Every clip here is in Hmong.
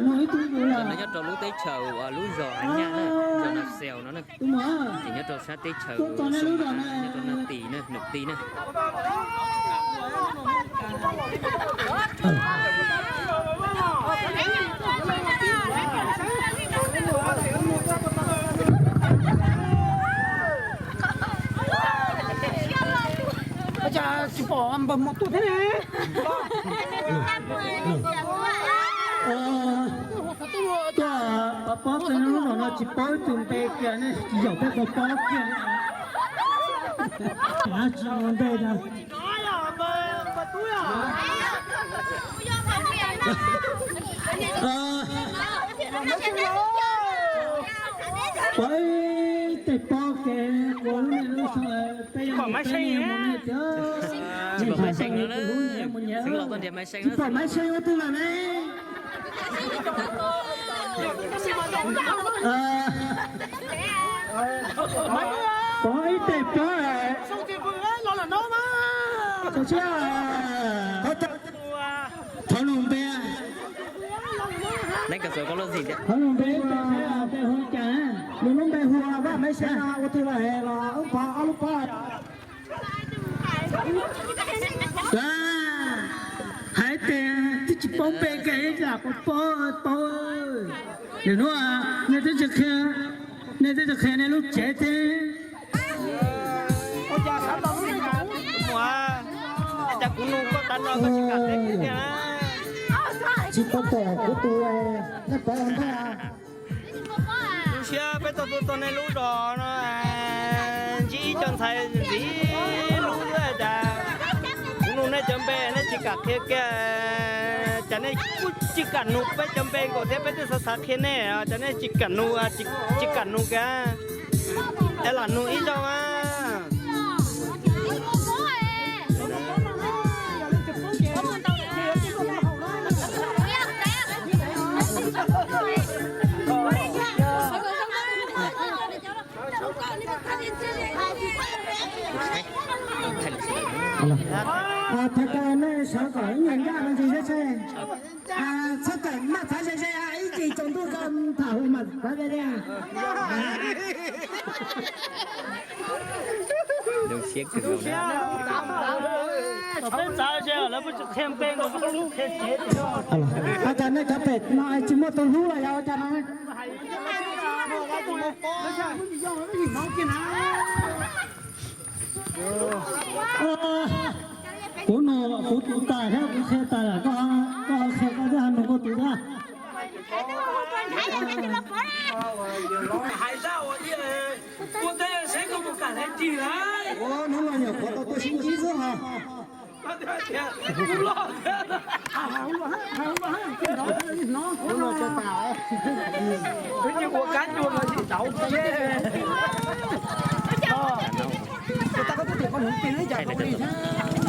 Nyob rau lub teb chaws, lub zos Hav Nyaj na, zos Nas Xeus no na. Ces nyob rau sab teb chaws, nyob rau Nas Tis na, Nas Tis na. Cas tsis pom npawg Muas tuaj thiab ne? Tuaj pab pob kiag lub zos no tsis paub ib tug npe kiag ne, tsis yaum peb pab pob kiag li. Tsis npe na. Pab ib teg pob ke ua lub neej lub xyoo peb yuav pom Maiv Xeeb ua twg lawm ne. Pom ib teg pob. Thov nug npe. Thov nug npe, npe hu cas? Nws lub npe hu Vaj Maiv Xeeb no, ua twg los es los wb pov ob lub pob. Hais tias twb tsis paub npe kiag lam paub paub. Nim no nej twb tsis qhia, nej twb tsis qhia nej lub tsev thiab. Cas kuv nug koj tas no koj tsis kam teb kuv tiag. Tsis tau pom kuv tus, nej pov ntag. Lub siab peb tau tuaj txog nej lub zos no, ntsib ib co ntxhais ntxiv lub xwb cas kuv nug nej cov npe nej tsis kam qhia kiag, cas nej kuj tsis kam nug peb cov npe nkaus thiab, peb twb xav xav qhia nej, cas nej tsis kam nug, tsis kam nug kiag. Es lam nug ib zaug a. Thov kom nej sawv kom ib nyuag ncaj me ntsis thiab seb. Txhob tawm maj txhav ze ze, ib chim tsaus ntuj koj tham hauv mas txhav ze ze. Peb txav ze lawv kuj tsis qhia npe nkaus, qhia tsev. Ua cas nej cov pem no tsis muaj tus hlub los yog ua cas no? Kuv nug kuv tus tas thiab kuv qhia tas lawm, koj qhia koj thiab, nug koj tus thiab. Hais zaj ua ib, ua teb seb koj puas kam hlais ris lawm. Ua hnub no nyuam qhuav tau tuaj sib ntsib xwb hos. Hnub no tso tas, ua kab cua no tsis tau thiab.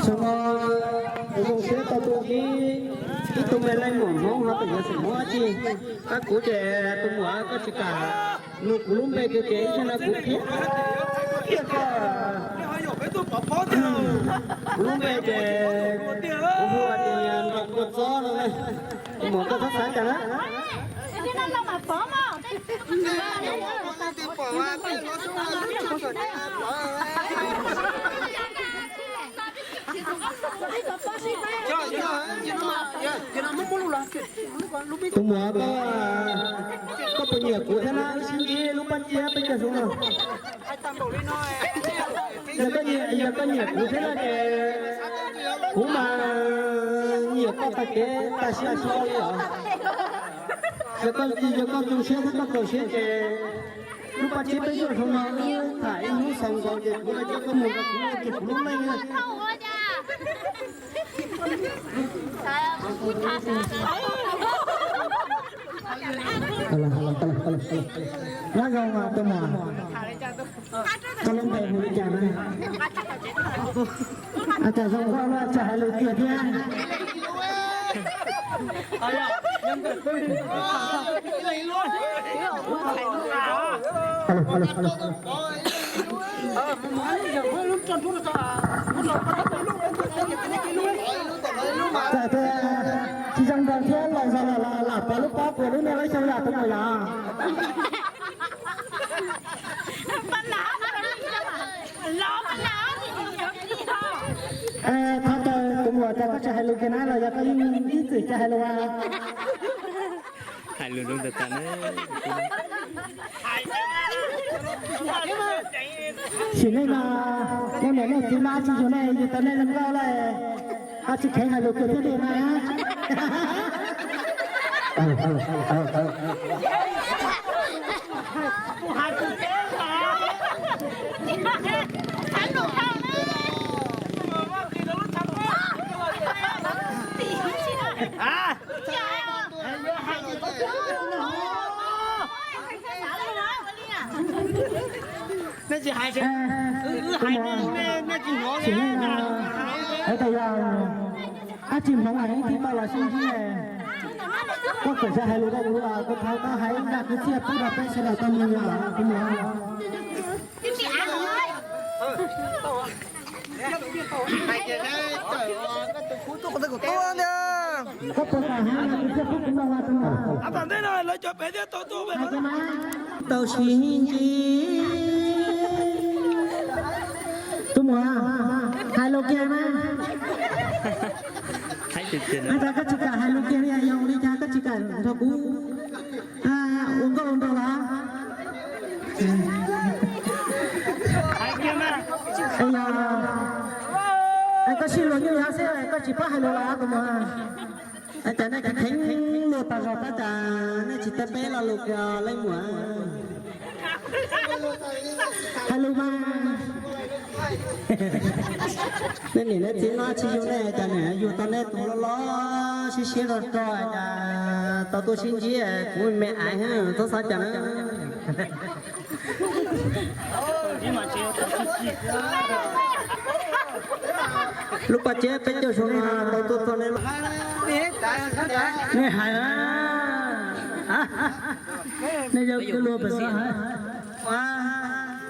Xyoo no zoo siab tau tuaj ntsib ib tug me leej muam Hmoob ho tseem yuav xeem Hmoob dab tsi. Tab kuv ces tus muam koj tsis kam nug kuv lub npe kiag ces ib zaug no kuv qhia kiag koj. Kuv lub npe ces kuv hu tias Nraug Kua Txob no ne. Tus muam koj txhob xav cas na. Tus muam koj, koj puas nyiam kuv thiab na, wb sib ntsib lub paj ntsia peb caug xyoo no. Yog koj nyiam, yog koj nyiam kuv thiab no ces kuv mas nyiam koj tag kev tag siab xyoo li os. Yog koj, yog koj zoo siab thiab koj txaus siab ces lub paj ntsia peb caug xyoo no wb tham ib hnub xaus nkaus ces kuv los coj koj mus nrog kuv ua kiag kuv lub neej. Nyob zoo tus muam, koj lub npe hu li cas na? Cas zoo nkauj, cas hais lus kiag thiab. Tsis zoo nraug thiab los Lam pas lub pob kws lub niag lub xyoo yom tus muam yom. Thov caw tus muam, cas koj tsis hais lus kiag na los yog koj yeej ib txwm tsis hais lus a? Hais lus zoo tas tas na. Sim neej no, nej niam nej txiv mas tsis yug nej, yug tau nej zoo nkauj lawm, ho tsis kheev hais lus kiag thiab li na. Sim neej no, hais tias yog dab tsi hmoov es ib tug tau los sib ntsib, koj txawm tsis hais lus rau kuv los kuv thov koj hais ib zaj kwv txhiaj pub rau peb sawv daws tau mloog os tus muam. Koj puas kam hais kwv txhiaj pub kuv mloog os tus muam? Tau sib ntsib. Tus muam, hais lus kiag mas. Hais tias koj tsis kam hais lus kiag li, yog ua li cas koj tsis kam nrog kuv ua nkauj ua nraug los? Es yog, es koj sib luag nyuj yog xwb koj tsis paub hais lus los tus muam? Cas nej kheev luag tas zog tab cas nej tsis teb peb lo lus kiag leej muam? Hais lus mas. Nej niam nej txiv no tsis yug nej cas niam yug tau nej tus loj loj siab siab rog rog cas tau tuaj sib ntsib kuv me aiv txhob xav cas na. Lub paj tseb peb caug xyoo no tau tuaj txog nej. Nej hais na, nej yog kwv luag pes xav hais.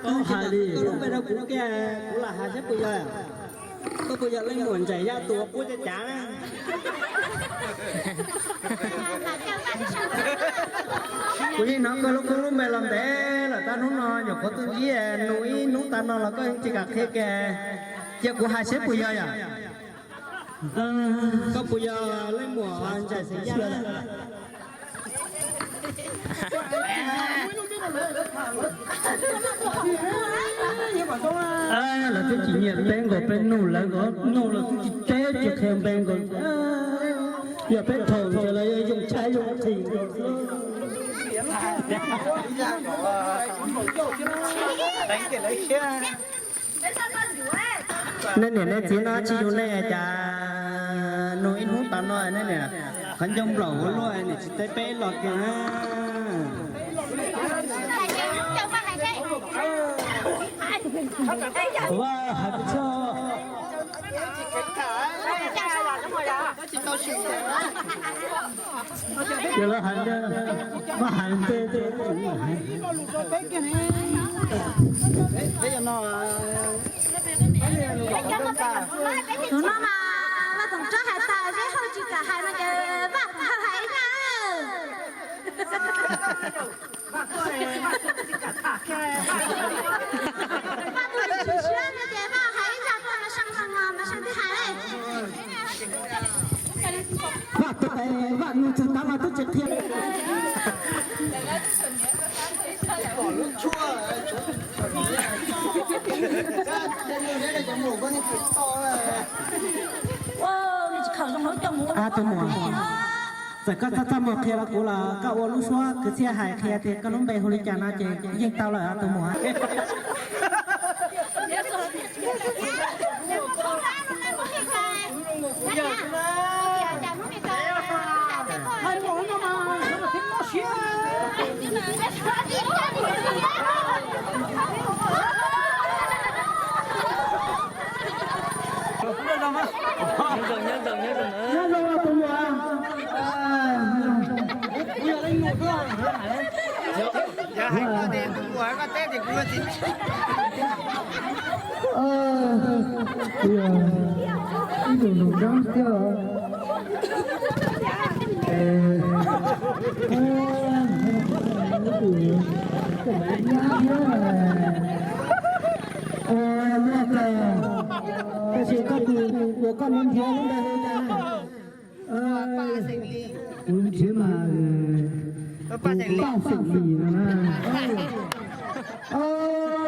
Koj hais li koj lub npe rau kuv kiag, kuv lam hais seb puas yog. Koj puas yog leej muam Ntsaim Yaj tus uas puab cav cav na? Kuv yeej hnov koj lub koob lub npe los ntev lawm, tab hnub no nyuam qhuav tuaj ntsib, nug ib hnub tas no los koj yeej tsis kam qhia kiag. Cia kuv hais seb puas yog yom. Koj puas yog leej muam Ntsaim Xeem Yaj? Lawv twb tsis nyiam peb nkaus, peb nug lawv nkaus, nug lawv twb tsis teb tsis qhia npe nkaus. Yog peb thaum ntawd lawv yuav zoo tshaib zoo qhis nkaus. Nej niam nej txiv no tsis yug nej cas nug ib hnub tas no nej niam qhov ncauj nplaum ua luaj niam tsis teb peb los kiag na. Vaj hais pes tsawg. Ces lawv hais tias, vaj hais nte, tus no mas Vaj Txoov Tsab hais tas, Zeb Hauj tsis kam hais no ces Vaj hais ib zaj. Vaj tus tsis siab no ces Vaj hais ib zaj tuaj mas Seej, Seej, mas Seej twb hais. Vaj tus, Vaj nug txog tav mas twb tsis qhia. Tus muam, txawm koj txaj txaj muag qhia rau kuv los koj ua lub suab kwv txhiaj hais qhia tias koj lub npe hu li cas no ces yeej tau lawm tus muam. Nyob zoo tus muam. Ib tug nus nrab thiab. Ua, tab sis koj tus uas koj nrhiav lub ntawd hu cas? Kuv nrhiav mas tus Paj Xeem Lis no na.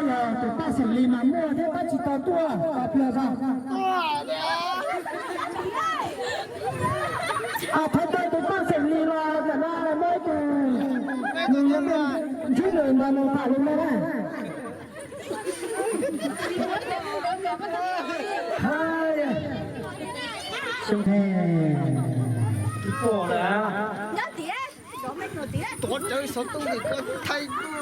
Los tus Paj Xeem Lis mas muaj thiab tab tsis tau tuaj, pliag zog. Thov caw tus Paj Xeem Lis los tam no muaj ib tug nws ntsib nws ntawd nws tham li no na. Xyoo the. Tuav cawv xov tooj ntawm koj thaij tuaj.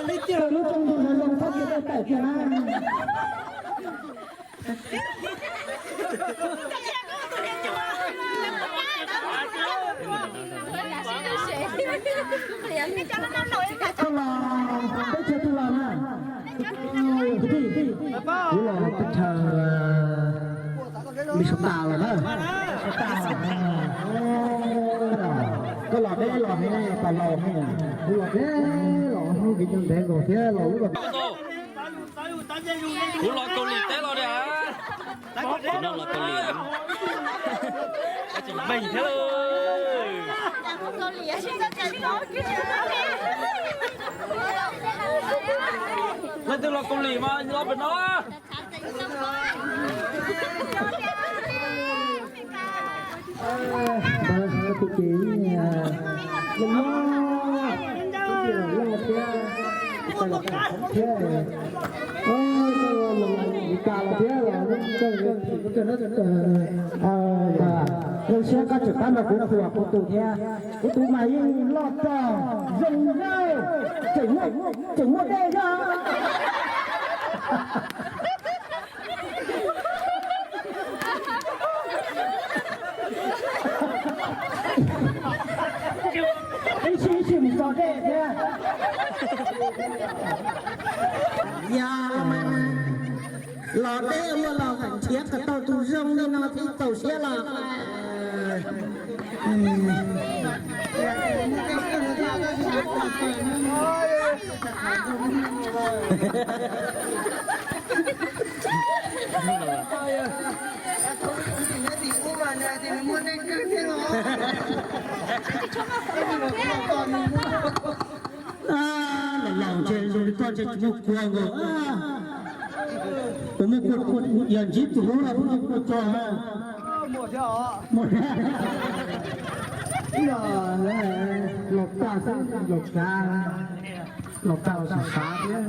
Leej twg lub rooj ntug no zoo txhob cia dej tawm kiag na. Koj los teb chaws twg los na? Kwv tij, kuv los teb chaws Minnesota los na. Minnesota. Koj los deb los heev, pas laus heev. Kuv los deb los hnub viv ncaus ntev nkaus thiab los lub. Kuv los Kaus Lim teb los li. Kuv no los Kaus Lim, tsis meej thiab. Leej twg los Kaus Lim mas los pem no. Tus ces loj loj thiab, thiab, Meskas los thiab los zoo siab koj tseem pab nrog kuv qhuas kuv tus thiab. Kuv tus mas yeej loj txog zoo nkauj, tseem muaj dej thiab. Ib sij ib sij mus tso dej thiab. Yog mas los deb ua los nrhiav kom tau tus zoo li no thiaj txaus siab los. Laus laus ntshe zoo li koj ntshe tsis muaj kua nkaus. Kuv muaj kua, yog ntsib tus hlub los muaj kua tso. Laus tag xwb laus kav. Los tau xav xav thiab.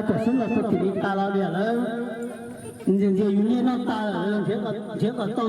Tam sim los tau tim Meskas los liam lawm. Ntxias ntxias yus nyiaj noj tas, nrhiav kom tau